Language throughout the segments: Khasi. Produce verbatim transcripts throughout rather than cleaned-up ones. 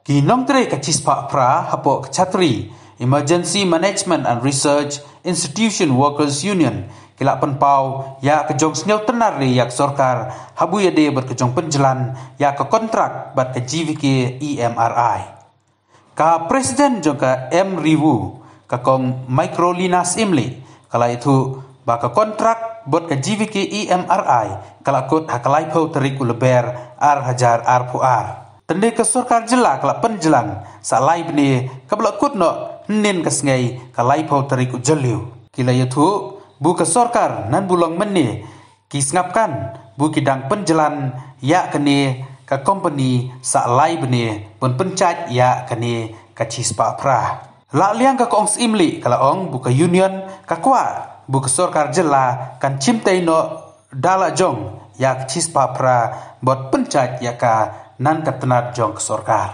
Ki nongtrei ka chispah phra hapoh ka Chhatri Emergency Management and Research Institution Workers Union ki la pynpaw ïa ka jong sngewtynnad ïa ka sorkar ha ba ïadei bad ka jong pynjlan ïa ka kontrak bad ka G V K E M R I. Ka President jong ka M R I W, ka Kong Microlina Syiemlieh, ka la ïathuh ba ka kontrak bad ka G V K E M R I ka la kut ha ka laiphew tarik u Lber ar hajar arphew ar. Te ka sorkar jylla ka la pynjlan sa lai bnai, kaba la kut noh hynnin ka sngi ka laiphew tarik u Jylliew. Ki la ïathuh ba ka sorkar nan ba long mynne ki sngap kan ba ki dang pynjlan ïa kane ka kompani sa lai bnai ban pynjah ïa kane ka chispah phra. La liang ka Kong Syiemlieh ka la ong ba ka union ka kwah ba ka sorkar jylla kan chimtei noh da la jong ïa ka chispah phra bad pynjah ïa ka nan ka tnat jong ka sorkar.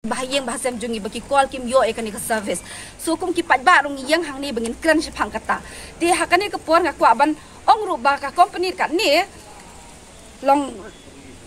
Ba ha ïing ba ha sem jong ngi ba ki call kim ïoh ïa kane ka service. So kum ki paidbah ruh ngi ïeng hangne ba ngin kren shaphang kata. Te ha kane ka por nga kwah ban ong ruh ba ka company katne long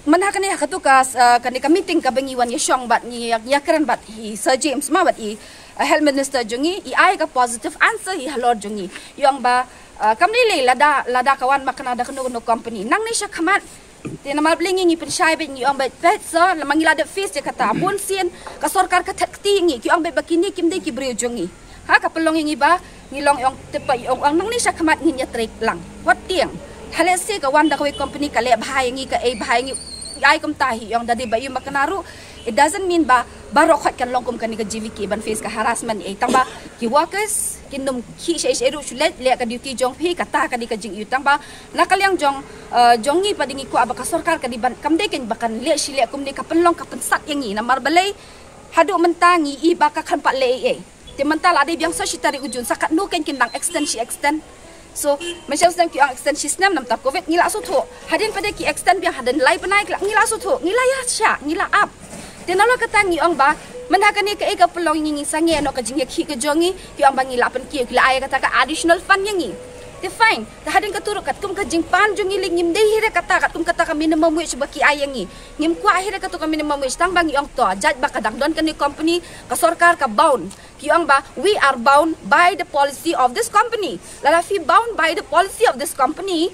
man ha kane ha katu ka, uh, kane ka meeting kaba ngi wan ïashong bad ngi ïa, ïa kren bad hi Sir James ma bad i, uh, health minister jong ngi, i ai ka positive answer hi halor jong ngi. I ong ba, uh, kam lei lei lada, lada ka wan makna da kano kano company nangne shakhmat. Te namar balei ngi, ngi pynshai bad ngi ong bad peit sa, lada ngi la dep face ïa kata, bunsien ka sorkar ka thet kti ngi, ki ong bad ba kine kim dei ki briew jong ngi. Ha ka pynlong ïa ngi ba ngi long ong tip ba ong ong nangne shakhmat ngin ïatrei lang. Wat tieng. Ha lehse ka wan da kawei company ka leh bha ïa ngi, ka ei bha ïa ngi, ai kumta hi ong da dei ba ïa makna ruh. It doesn't mean ba baroh khoit kan long kum kane ka G V K ban face ka harassment ei. Tang ba ki workers kin nym khih sha ei sha ei ruh shu leh, leh ka duty jong phi, kata ka dei ka jingïohi. Tang ba na ka liang jong, eh, jong ngi pat ngi kwah ba ka sorkar ka dei ban, kam dei kan ba kan leh shi leh kumne, ka pynlong ka pynsat ïa ngi. Namar balei haduh mynta ngi i ba ka khlem pat leh ei ei. Te mynta la dei biang sa shi tarik u Jun, sa katno kan kin dang extend shi extend. So mynshem snem ki ong extend shi snem namar covid, ngi la sngewthuh. Hadien pat de ki extend biang hadien lai bnai, ngi la sngewthuh, ngi la ïa shah, ngi la ap. Te nalor kata ngi ong ba mynta kane kaei ka pynlong ïa ngi, ngi sangeh noh ka jingïakhih ka jong ngi. Ki ong ba ngi la pynkiew, ki la ai kata ka additional fund ïa ngi. Te fine, te hadien katu ruh katkum ka jingpan jong ngi lei ngim dei hi re kata, katkum kata ka minimum wage ba ki ai ïa ngi. Ngim kwah hi re katu ka minimum wage, tang ba ngi ong to, jait ba ka dang don kane company, ka sorkar ka bound. Ki ong ba we are bound by the policy of this company. Lada phi bound by the policy of this company,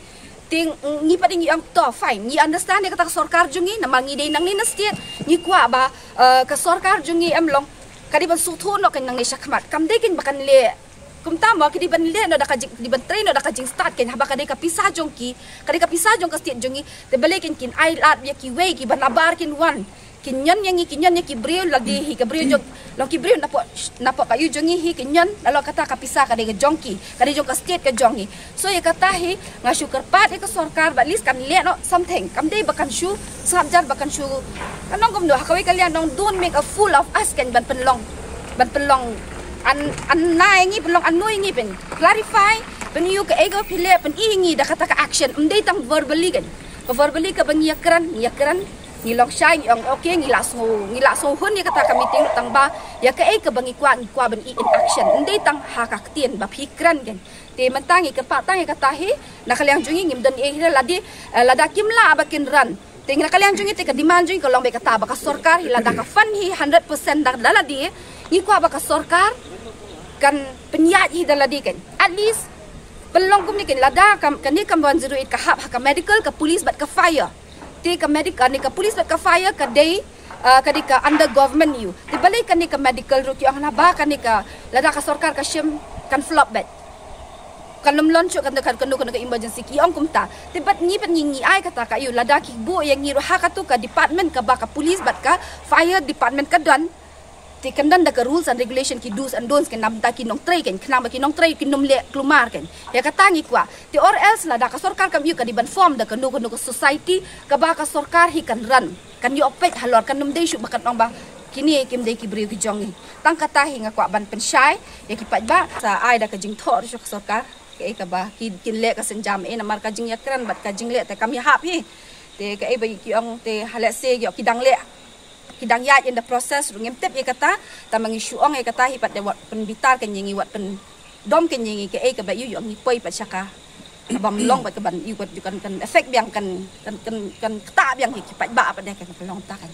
te ngi pat ngi ong to fine, ngi understand ïa kata ka sorkar jong ngi, namar ngi dei nangne na state, ngi kwah ba, eh, ka sorkar jong ngi em long ka dei ban sngewthuh noh kan nangne shakhmat. Kam dei kan ba kan leh kumta mo, ki dei ban leh noh da ka jing, ki dei ban trei noh da ka jingstad kan, haba ka dei ka pisa jong ki, ka dei ka pisa jong ka state jong ngi. Te balei kan kin ai lad ïa kiwei ki ban nabar kin wan. Kin ñion ïa ngi, kin ñion ïa ki briew, lade hi ka briew jong, long ki briew napoh, napoh ka ïew jong ngi hi kin ñion, nalor kata ka pisa ka dei ka jong ki, ka dei jong ka state ka jong ngi. So ïa kata hi nga shu kyrpad ïa ka sorkar ba at least kan leh noh something. Kam dei ba kan shu sngap jar, ba kan shu, kan ong kumno ha kawei ka liang ong don't make a fool of us kan, ban pynlong, ban pynlong an, an nai ngi, pynlong an nui ngi, pyn clarify, pyn ïoh kaei kaba phi leh, pyn-i ngi da kata ka action. Ym dei tang verbally kan. Ka verbally kaba ngi ïakren, ngi ïakren, ngi long shai, ngi ong okay, ngi la sngew, ngi la sngewhun ïa kata ka meeting, tang ba ïa kaei kaba ngi kwah, ngi kwah ban i in action. Ym dei tang ha ka ktien ba phi kren kan. Te mynta ngi kyrpad tang ïa kata hi, na ka liang jong ngi ngim don ei hi lade, eh, lada kim lah ba kin ran. Te na ka liang jong ngi te ka demand jong ngi ka long beit kata ba ka sorkar hi lada ka fund hi hundred percent da, da lade, ngi kwah ba ka sorkar kan pynïaid hi da lade kan. At least pynlong kumne kan, lada ka, kane ka one zero eight ka hap ha ka medical, ka police bad ka fire. Te ka medical ne ka police bad ka fire ka dei, ah, ka dei ka under government ïa u. Te balei kane ka medical ruh ki ong hana ba kane ka, lada ka sorkar ka shim kan flop beit. Kan ym launch shuh kane ka, kano kano ka emergency, ki ong kumta. Te bad ngi pat ngi, ngi ai kata ka ïa u, lada ki buh ïa ngi ruh ha katu ka department kaba ka police bad ka fire department ka don. Te kan don da ka rules and regulation, ki do's and don'ts, kan namar ki nongtrei kan, khnang ba ki nongtrei kin ym leh kulmar kan. Ïa kata ngi kwah. Te or else lada ka sorkar kam ïoh, ka dei ban form da kano kano ka society kaba ka sorkar hi kan run. Kan ïoh peit halor, kan ym dei shuh ba kan ong ba kine kim dei ki briew ki jong ngi. Tang kata hi nga kwah ban pynshai ïa ki paidbah, sa ai da ka jingthoh ruh sha ka sorkar. Kaei kaba ki, kin leh ka sienjam eh, namar ka jingïakren bad ka jingleh te kam ïahap hi. Te kaei ba ki ong te ha lehse ïoh ki dang leh, ki dang ïaid in the process ruh ngim tip ïa kata. Tang ba ngi shu ong ïa kata hi pat te wat pynbitar kan ïa ngi, wat pyndom kan ïa ngi, kaei kaba ïoh ïoh ngi poi pat sha ka bym long bad ka ban ïoh, kan, kan effect biang, kan, kan, kan, kan ktah biang ïa ki paidbah pat de, kan pynlong ta kan.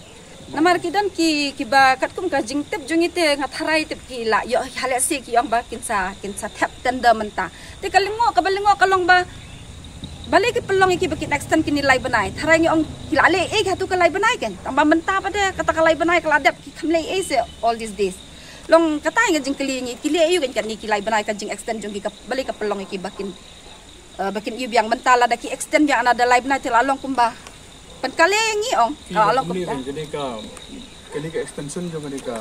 Namar ki don ki, kiba katkum ka jingtip jong ngi te nga tharai tip ki la ïoh, ha lehse ki ong ba kin sa, kin sa thep tender mynta. Te ka lyngngoh, kaba lyngngoh ka long ba, balei ki pynlong ïa ki ba kin extend kine lai bnai. Tharai ngi ong ki la leh ei ha tu ka lai bnai kan. Tang ba mynta pat de kata ka lai bnai ka la dep, ki kham leh ei se all these days. Long kata ngi jingkylli, ngi kylli ïa u kan, katne ki lai bnai ka jing extend jong ki ka, balei ka pynlong ïa ki ba kin, eh, ba kin ïoh biang mynta, lada ki extend biang another lai bnai te la long kumba. Pynkylla ngi ong, ka la long kumta. Kane ka, kane ka extension jong kane ka,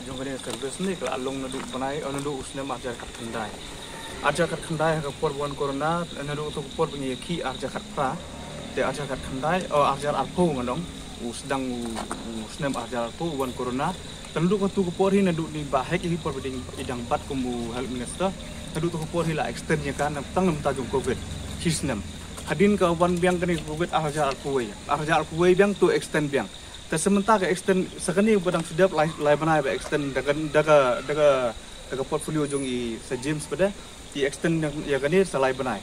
jong kane ka service ne ka la long naduh bnai, eh, naduh u snem arhajar khatkhyndai. Arhajar khatkhyndai ha ka por ba wan corona, naduh tu ka por ba ngi ïakhih arhajar khatphra. Te arhajar khatkhyndai, oh, arhajar arphew ngan ong. U sdang u, u snem arhajar arphew u wan corona. Te naduh katu ka por hi, naduh ni ba hek hi por ba dang, i dang bat kum u health minister. Naduh tu ka por hi la extend ïa ka, na tang na bynta jong covid. Shi snem. Hadien ka wan biang kane ka covid arhajar arphew wei. Arhajar arphew wei biang to extend biang. Te sa mynta ka extend, sa kane ba dang shu dep lai, lai bnai ba extend da ka, da ka, da ka, da ka portfolio jong i Sir James pat de. I extend ïa, ïa kane sa lai bnai.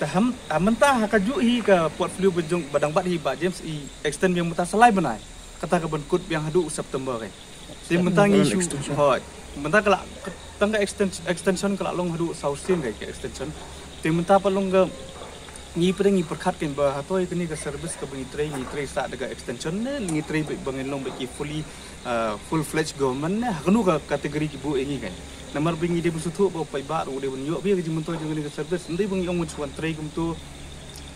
Te ha, ha mynta ha kajuh hi ka portfolio ba jong, ba dang bat hi Bah James, i extend biang mynta sa lai bnai. Kata ka ban kut biang haduh September kan. Te mynta ngi shu, hooid. Mynta ka la, tang ka extens-, extension ka la long haduh saw sien ka, ka extension. Te mynta pat long ka, ngi pat de ngi pyrkhat kan ba hato ïa kane ka service kaba ngi trei, ngi trei sah da ka extension ne ngi trei ba, ba ngin long ba ki fully, uh, full fledged government ne, ha kano ka category ki buh ïa ngi kan. Namar ba ngi dei ban sngewthuh ba u paidbah ruh u dei ban ïoh ba ïa ka jingmyntoi jong kane ka service. Ym dei ba ngi ong ban shu wan trei kumto,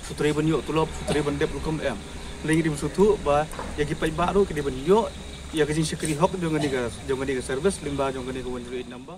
shu trei ban ïoh tulop, shu trei ban dep rukom, em. Lei ngi dei ban sngewthuh ba ïa ki paidbah ruh ki dei ban ïoh ïa ka jingshakri hok jong kane ka, jong kane ka service lyngba jong kane ka one zero eight number.